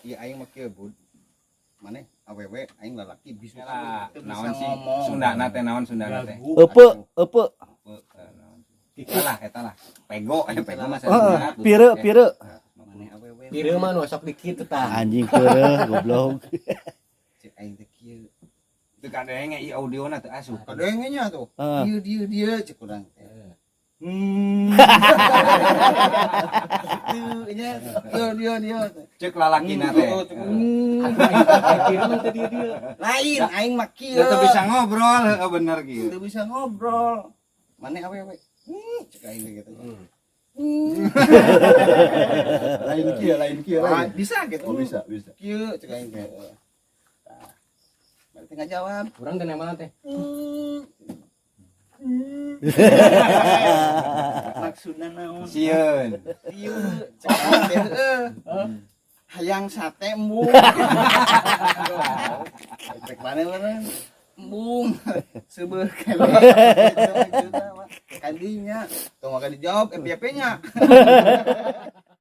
Iya, aing mah kieu, Bud. Maneh awewe, aing lalaki bisa Lah, teu bisa naon sih? ngomong. Sundana teh naon Sundana teh? Eupe, eupe. Eh, naon sih? Eta lah, eta lah. Pego, eh pego mah. Heeh, pire, pire. Maneh awewe. Pire mah nu sok dikit tah. Anjing peureuh goblok. Cek aing teh kieu. Itu kadenge ieu audiona teu asup. Kadenge nya tuh. Heeh. Dieu dieu dieu cek urang teh. Itu nya dieu dieu dieu. Cek lalakina teh. Oh, cek. Pire mah teu dieu dieu. Lain aing mah kieu. Teu bisa ngobrol, heeh bener kieu. Teu bisa ngobrol. Maneh awewe. Cek aing teh gitu. Lain kieu, lain kieu, Ah, lain. bisa gitu. Oh, bisa, bisa. Kieu cek aing teh. Tah. Berarti nggak jawab. Urang teh mana teh? Maksudna naon? Sieun. Ieu cek aing teh heueuh. Hayang sate embung. Cek mana mana? Embung. Seubeuh keneh. Kadinya. Tong maka dijawab FYP-nya.